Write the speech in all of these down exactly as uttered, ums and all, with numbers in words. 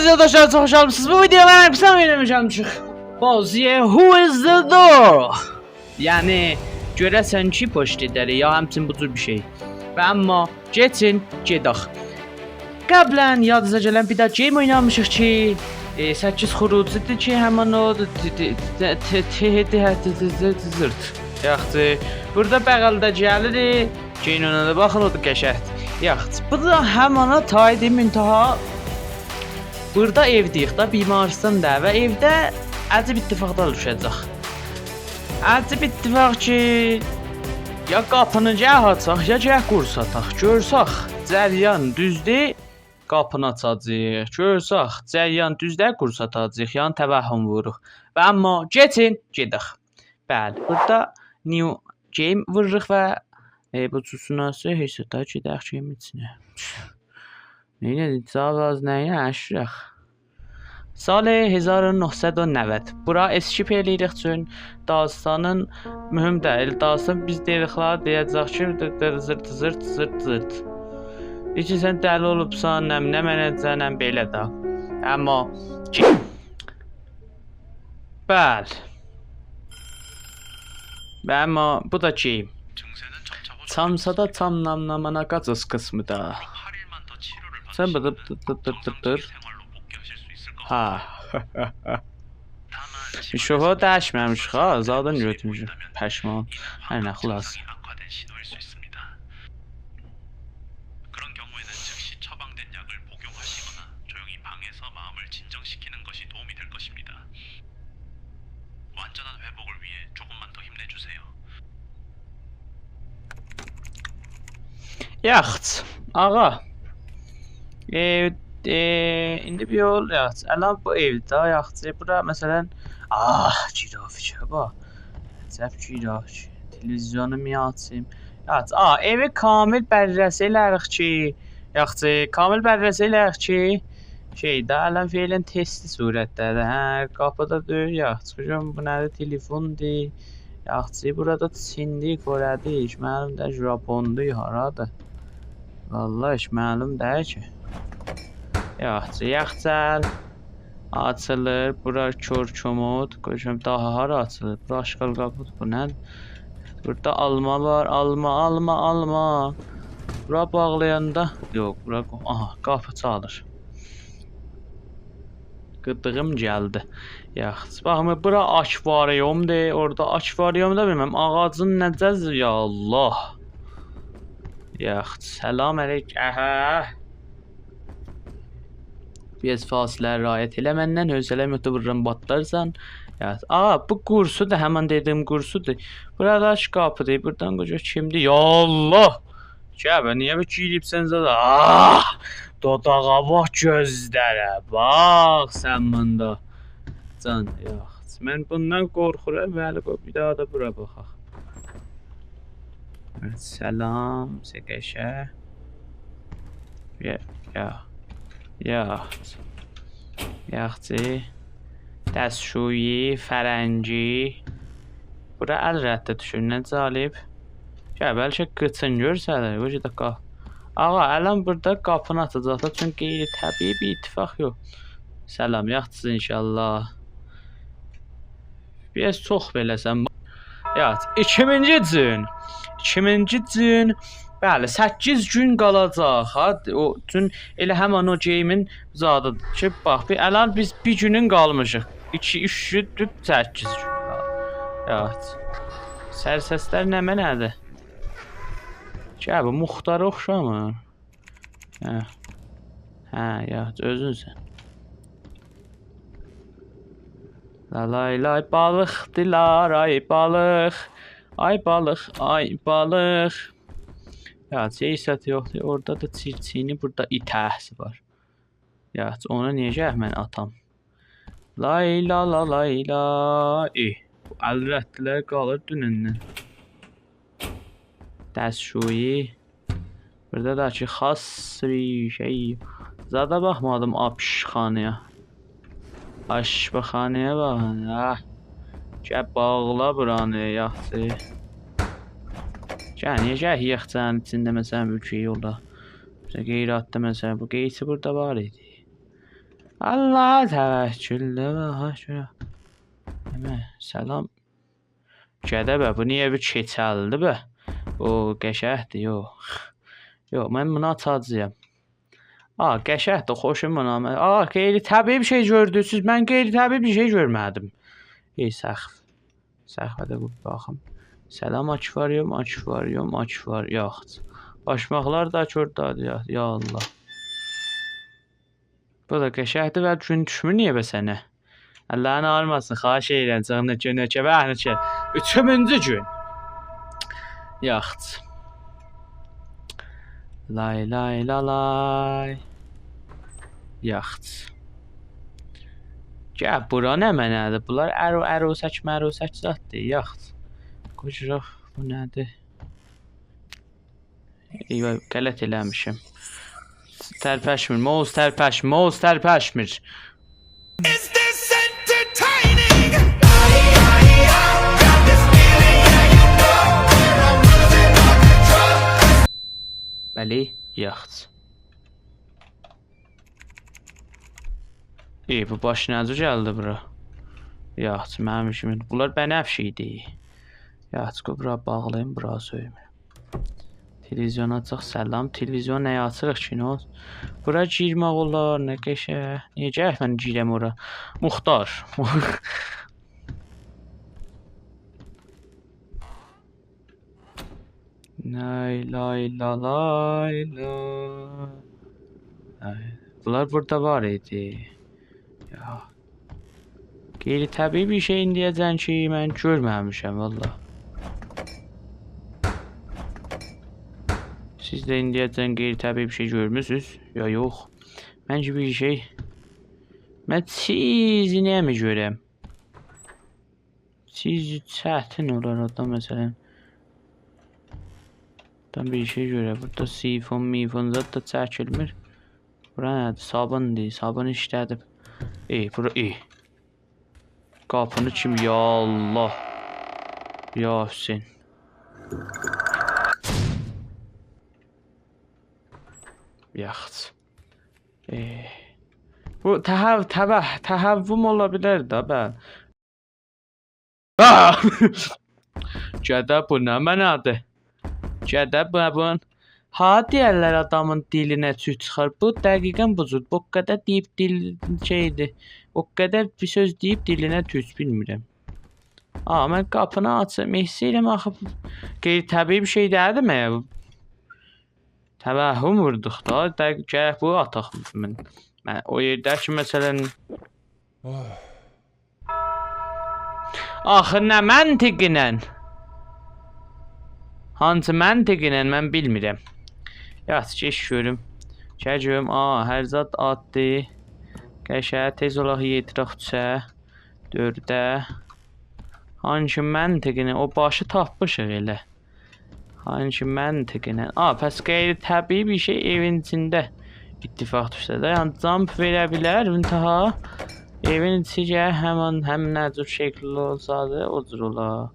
سلام دوستلار، چوخ خوش گلمیسینیز. بو ویدیودا من قیسا ویدیو چکمیشیک. بازی Who is the door؟ یعنی، گؤره‌سن کی پشت دره، یا همچین بو جور بیر شئی. و اما کئچین گئدک. قبلاً یادینیزا گلن بیر دنه گیم اوینامیشیق کی، ائ، سککیز خروجی‌دیر کی، همین او ت-، ت-، ت-، ت-، ت-، ت-، ت-، ت-، زیرت. یاخشی، بورادا بغلده گلیر، گئدین اونا دا باخین، او دا قشنگدیر. یاخشی، بو دا همانا تایدیر، منتها بورادا ائوده‌ییک دا، بیمارستان دا و ائوده عجیب اتفاقلار دوشه‌جک. عجیب اتفاق کی، یا قاپینی گرک آچاق، یا گرک قورس آتاق. گؤرسک جریان دوزدور، قاپینی آچاجاغیق. گؤرسک جریان دوزدور، قورس آتاجاغیق. یعنی توهم ووروروق. و اما کئچین گئدک. بلی، بورادا new game ووروروق و، ائ، بو چوسوناسی هئچ ده گئدک گیمین ایچینه. نئینه‌دیک؟ ساغ آز نه‌یه اشرخ. سال هزار و نهصد و نود. بورا اسکیپ ائله‌ییریک چون داستانین مهم دئییل. داستان بیز دئییریک لا، دئیه‌جک کی، دیر، دیر، زیرت، زیرت، زیرت، زیرت. هئچ سن دلی اولوبسان، نم، نمنه‌جنم، بئله ده. اما کی، بلی. و اما بو دا کی، چامسادا چامنامنامانا قاجاس قیسمیدا. سن بو دیر، دیر، دیر، دیر، دیر، دیر. ها. شوفو دییشمه‌میشیک ها، زادین گؤتورموشوک. پشمان. هر نه، خلاصه. 그런 경우에는 즉시 처방된 약을 복용하시거나 조용히 방에서 마음을 진정시키는 것이 도움이 될 것입니다. 완전한 회복을 위해 조금만 더 힘내주세요. یاخشی، آغا. ائ، ائ، ایندی بیر یول، یاخشی. الان بو ائوده، یاخشی. بورا، مثلا، آه، گرافیکه باخ. عجب گرافیک. تلویزیونو می آچیم؟ یاخشی، آ، ائوی کامل بررسی ائله‌ریک کی، یاخشی، کامل بررسی ائله‌ریک کی، شئی ده، الان فعلا تستی صورتده‌دیر. هه، قاپیدا دؤیور، یاخشی. چیخیم، بو نه‌دیر؟ تلفندیر. یاخشی، بورادا چیندیر، کره‌دیر. هئچ معلوم دئییل، ژاپوندور، هارادیر؟ والله هئچ معلوم دئییل کی. یاخشی، یخچال. آچیلیر. بورا کورکومود. قویوشام، داها هارا آچیلیر؟ بورا آشغال قابیدی. بو نه؟ بورادا آلما وار. آلما، آلما، آلما. بورا باغلایاندا، یوخ، بورا قو-، آها، قاپی چالیر. قیدیغیم گلدی. یاخشی. باخین، بورا آکواریومدور. اورادا آکواریومدا بیلمم، آغاجین نئجه‌سی، یا الله. یاخشی. سلام علیک. آها. بیر آز فاصله رعایت ائله مندن، حوصله‌م یوخدور، وورورام، پاتلارسان. یا، آ، بو قورسودور، همین دئدیگیم قورسودور. بورا دا قاپیدیر، بورادان قوجا کیمدیر؟ یا الله! گل به، نییه بئله گیریبسن زادا؟ آه! دوداغا باخ، گؤزلره باخ سن بوندا. جان، یوخ. من بوندان قورخورام، ولی قوی بیر داها دا بورا باخاق. سلام، سکشه. یا، یا. یا. یاخشی. دستشویی، فرنگی. بورا ال ردّی دوشور، نه جالب. گل، بلکه قیچین گؤرسنیر. بو دقیقه. آغا، الان بورادا قاپینی آچاجاقلار، چونکی غیرطبیعی بیر اتفاق یوخ. سلام، یاخشیسیز انشاءالله. بیر آز چوخ بئله‌سن. یا، ایکیمینجی گون. ایکیمینجی گون. بلی، سککیز گون قالاجاق ها. او، چون ائله همین او گیمین زادیدیر کی، باخ، بیر، الان بیز بیر گونون قالمیشیق. ایکی، اوچ گون، دوز سککیز گون قالیر. یا، سرسسلر نمنه‌دیر؟ گل، بو مختارا اوخشامیر؟ هه. هه، یا، اؤزونسن. لالای لای، بالیق دیلار، آی بالیق. آی بالیق، آی بالیق. یا، جیسد یوخدور. اورادا دا چیرچینی، بورادا ایته‌سی وار. یا، اونو نئجه من آتام؟ لای لا لا لای لا. ای، بو ال ردّیلر قالیر دونندن. دستشویی. بورادا دا کی، خاص بیر شئی. زادا باخمادیم آپشخانایا. آشپزخانایا باخین. آه. گل باغلا بورانی، یاخشی. گل، نئجه یخچالین ایچینده، مثلا، بیر شئی اولدا. مثلا، غیرطبیعی، مثلا، بو قیچی بورادا وار ایدی. الله توکل‌دی، باخ، شورا. دئمه، سلام. گده به، بو نییه بیر کئچلدی به؟ او، قشنگدیر، یوخ. یوخ، من بونو آچاجاغام. آ، قشنگدیر، خوشوم بونا. آ، غیرطبیعی بیر شئی گؤردونوز سیز؟ من غیرطبیعی بیر شئی گؤرمه‌دیم. ای، سقف. سقفه ده بیر باخیم. سلام، آکواریوم، آکواریوم، آکوار-، یوخ. باشماقلار دا کی اوردادیر، یا، یا الله. بو دا قشنگدیر و گون دوشمور، نییه به سنه؟ اللرین آغریماسین، خواهش ائدیرم، جانینی گؤنه کی، بهنه کی. اوچومونجو گون. یاخشی. لای، لای، لالای. یاخشی. گل، بورا نمنه‌دیر؟ بونلار ارو-، عروسک مروسک زاددیر، یاخشی. قوجوروق، بو نه‌دیر؟ ای وای، غلط ائله‌میشم. ترپشمیر، موس ترپشمیر، موس ترپشمیر. Is this entertaining? بلی، یاخشی. ای، بو باش نه جور گلدی بورا؟ یاخشی، منیم ایشیم. بونلار بنفش ایدی. یاخشی، قوی بورا باغلاییم، بورا سؤیمورم. تلویزیون آچاق، سلام. تلویزیون نه‌یه آچیریق کی، نه اولسون؟ بورا گیرمک اولار، نه قشنگ. نییه گرک من گیرم اورا؟ مختار. لای، لای، لا، لای، لا. آی، بونلار بوردا وار ایدی. یا. غیرطبیعی بیر شئی ایندیه‌جن کی، من گؤرمه‌میشم، والله. سیز ده ایندیه‌جن غیرطبیعی بیر شئی گؤرموسونوز؟ یا یوخ. من کی بیر شئی، من چیزی نمی گؤرم؟ چیزی چتین اولار آدام، مثلا. آدام بیر شئی گؤره. بوردا سیفون، میفون زاد دا چکیلمیر. بورا نه‌دیر؟ صابوندور. صابون ایشله‌دیب. ای، بورا، ای. قاپینی کیم؟ یا الله. یا حسین. یاخشی. ای. بو تهو-، تبه-، تهوّم اولا بیلر ده، به. آه! گده بو نمنه‌دیر؟ گده بو، بو. ها، دئیرلر آدامین دیلینه تورک چیخار. بو دقیقا بو جور. بو قدر دئییب دیل شئیدیر. او قدر بیر سؤز دئییب دیلینه تورک بیلمیرم. آ، من قاپینی آچیم، ایسته‌ییرم آخی. غیرطبیعی بیر شئی دئییلدی مگر بو؟ توهم ووردوق دا، دق-، گرک بو آتاق. من، من او یئرده کی، مثلا، آخی نه منطقینن؟ هانسی منطقینن، من بیلمیرم. یاخشی، گئچ گؤروم. گل گؤروم، آ، هر زاد آتدی. قشنگ، تئز اولاق یئتیرک اوچه، دؤرده. هانسی منطقینن؟ او باشی تاپمیشیق ائله. هانسی منطقینن؟ آ، پس غیرطبیعی بیر شئی ائوین ایچینده اتفاق دوشسه ده، یعنی جامپ وئره بیلر، منتها ائوین ایچی گرک همان، هم نه جور شکیل اولسایدی، او جور اولا.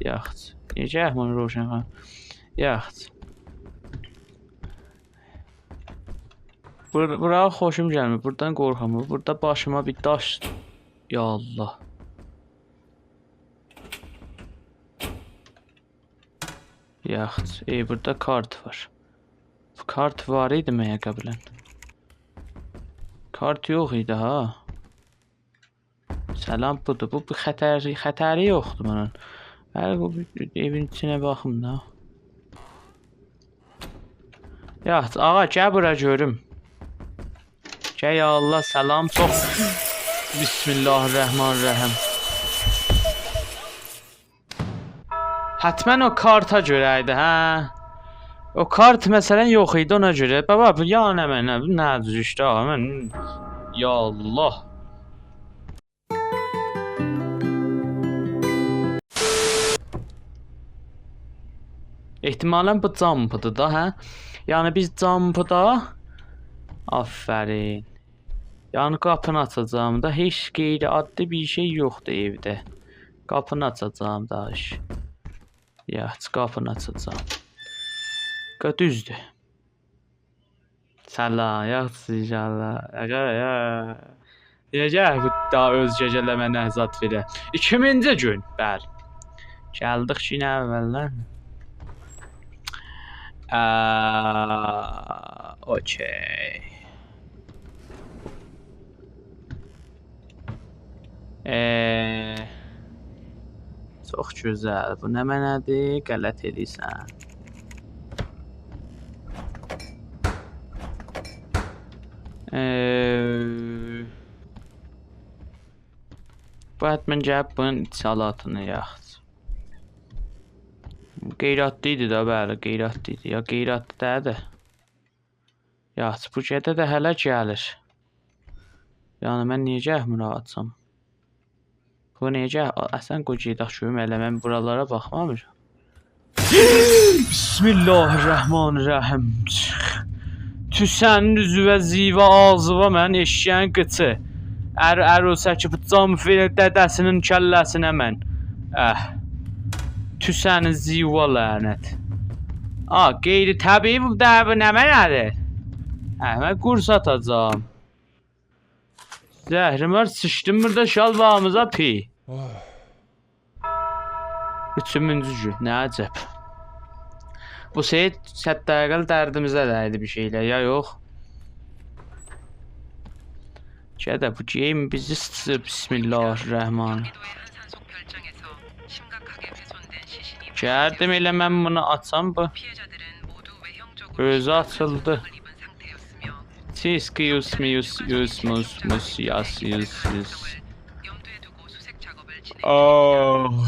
یاخشی. نئجه بونو روشن خانیم؟ یاخشی. بور-، بورا خوشوم گلمیر. بوردان قورخورام. بوردا باشیما بیر داش. یا الله. یاخشی، ای، بوردا کارت وار. کارت وار ایدی مگر قبلا؟ کارت یوخ ایدی ها. سلام، بودور. بو، بو خطری، خطری یوخدور بونون. هله بو بیر ائوین ایچینه باخیم دا. یاخشی، آغا، گل بورا گؤروم. گل، یا الله، سلام، چوخ. بسم الله الرحمن الرحیم. حتما او کارتا گؤره ایدی، هه؟ او کارت، مثلا، یوخ ایدی، اونا گؤره. بابا، بو یا نمنه، بو نه جور ایشدیر، آغا، من، یا الله. احتمالا بو جامپدیر دا، هه؟ یعنی بیز جامپدا، آفرین. یعنی قاپینی آچاجاغام دا، هئچ غیرعادی بیر شئی یوخدور ائوده. قاپینی آچاجاغام دا، ایش. یاخشی، قاپینی آچاجاغام. قا-، دوزدور. سلام، یاخشیسیز ان‌شاءالله. آقا، یا. دئیه‌جک بو دا اؤزگه‌لره منه زاد وئره. ایکینجی گون، بلی. گلدیک کی، نه اوّلدن. آ، اوکی. ائ، چوخ گؤزل. بو نمنه‌دیر؟ غلط ائله‌ییرسن. ائ، بو حتماً گلیب بونون اطلاعاتینی یاخشی. غیرتلی ایدی ده، بلی، غیرتلی ایدی. یا غیرتلی دئییل ده. یاخشی، بو گئده ده هله گلیر. یعنی، من نییه گلمیر آچام؟ بو نییه گل-، آ، اصلاً قوی گئدک گؤروم، هله من بورالارا باخمامیشام. بسم الله الرحمن الرحیم. تو سنین اوزووه، زیوا آغزیوا، من ائششه‌یین قیچی. ار، ار او سکی بو جام وئره دده‌سینین کله‌سینه من. اه. تو سنین زیوا لعنت. آ، غیرطبیعی بو دا، بو نمنه‌دیر؟ اه، من قورص آتاجاغام. زهرمار، سیچدیم بوردا شالواریمیزا، پی. اوچونجو گون، نه عجب. بو شئی حداقل دردیمیزه دیدی بیر شئیلر، یا یوخ؟ گده بو گیم بیزی سیچیر، بسم الله الرحمن. گلدیم ائله من بونو آچام، بو اؤزو آچیلدی. Excuse me, excuse me, excuse me, yes, yes, yes. آه.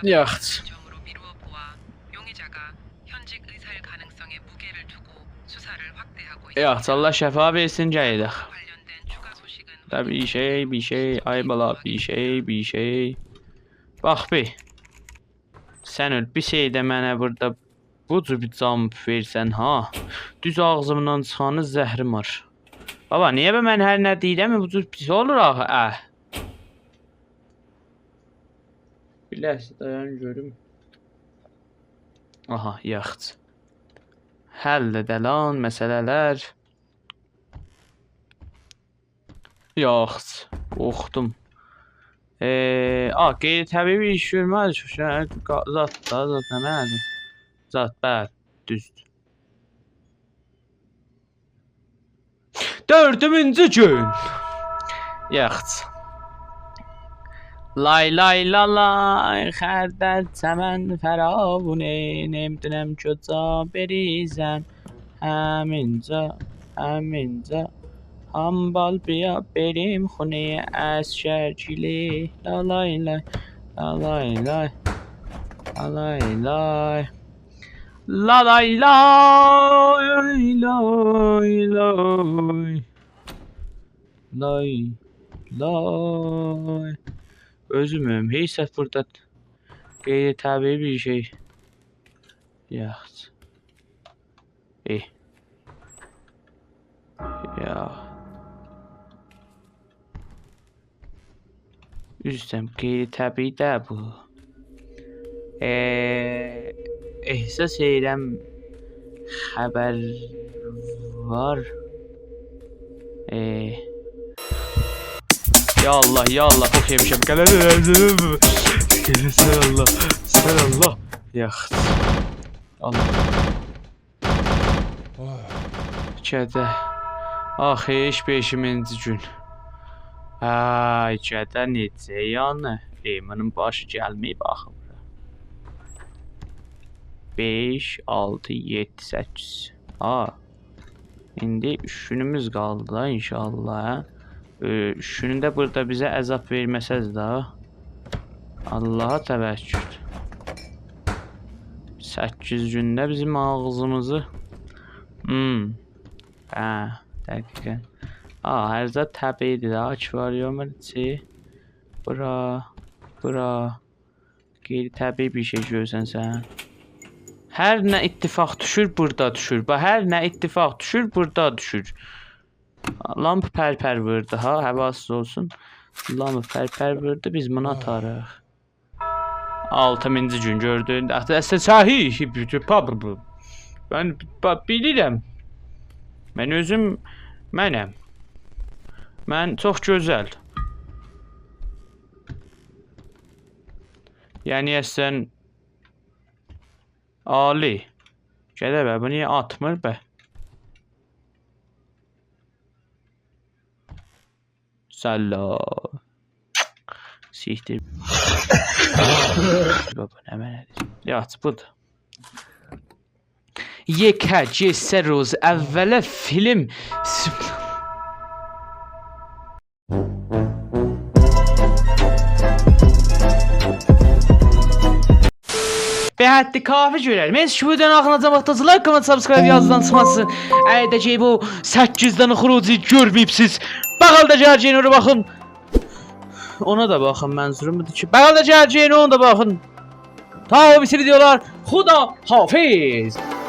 یاخشی. یاخشی، الله شفا وئرسین، گئدک. دا بیر شئی، بیر شئی، آی بالا، بیر شئی، بیر شئی. باخ بیر. سن اؤل، بیر شئی ده منه بوردا بو جور بیر جام وئرسن، ها. دوز آغزیمدان چیخانی زهرمار. بابا، نییه به من هر نه دئییرم، بو جور پیس اولور آخی، اه. بیر لحظه دایان گؤروم. آها، یاخشی. حل ائده‌لن مسئله‌لر. یاخشی، قورخدوم. ائ، آ، غیرطبیعی بیر ایش گؤرمز، شو، شو، قا-، زاد دا، زاد نمنه‌دیر؟ زاد، بلی، دوزدور. دؤردونجو گون. یاخشی. لای لای لالای، خردل چمن فراوونه، نمی‌دونم کجا بریزم. همینجا، همینجا. حامبال بیا بریم خونهٔ عسگرگیلی. لالای لای، لالای لای، لالای لای. لالای لای، لای لای. لای لای. اؤزوموم، هئچ زاد بوردا غیرطبیعی بیر شئی. یاخشی. ائ. یا. عذر ایسته‌ییرم، غیرطبیعی ده بو. ائ، احساس ائدیرم خبر وار. ائ. یا الله، یا الله، چوخ یئمیشم. غلط ائله‌دیم. سن الله، سن الله. یاخشی. الله. گده. آخی، ایش بئشینجی گون. آی، گده نئجه یعنی؟ ائ، بونون باشی گلمه‌ییب آخی بورا. بئش، آلتی، یئددی، سککیز. آ. ایندی اوچ گونوموز قالدی دا، ان‌شاءالله. ائ، اوچ گونو ده بوردا بیزه عذاب وئرمه‌سز ده. آللاها توکل. سککیز گونده بیزیم آغزیمیزی. هوم. هه، دقیقاً. آ، هر زاد طبیعی‌دیر ده، آکواریومون ایچی. بورا، بورا. غیرطبیعی بیر شئی گؤرسن سن. هر نه اتفاق دوشور، بوردا دوشور. باخ، هر نه اتفاق دوشور، بوردا دوشور. لامپ پرپر ووردو ها، حواسیز اولسون. لامپ پرپر ووردو، بیز بونو آتاریق. آلتینجی گون گؤردون. آخی، اصلاً صحیح، بوتون پابلو. من، باخ، بیلیرم. من اؤزوم منم. من چوخ گؤزل. یعنی، اصلاً، عالی. گده به، بو نییه آتمیر به؟ سلام. سیکتیر. بابا، نمنه‌دیر؟ یات، بودور. یئکه گئتسه روز اوله فیلم. به حد کافی گؤرر. من شیفودن آخیناجام، واختاجی لایک، کامنت، سابسکرایب یادیزدان چیخماسین. اگر ده کی بو سککیز دنه خروجی گؤرمه‌ییبسیز، بغلده گله‌جه‌یین، اورا باخین. اونا دا باخین، منظوروم بودور کی، بغلده گله‌جه‌یین، اونا دا باخین. تا او بیریسی ویدئولار، خدا حافظ.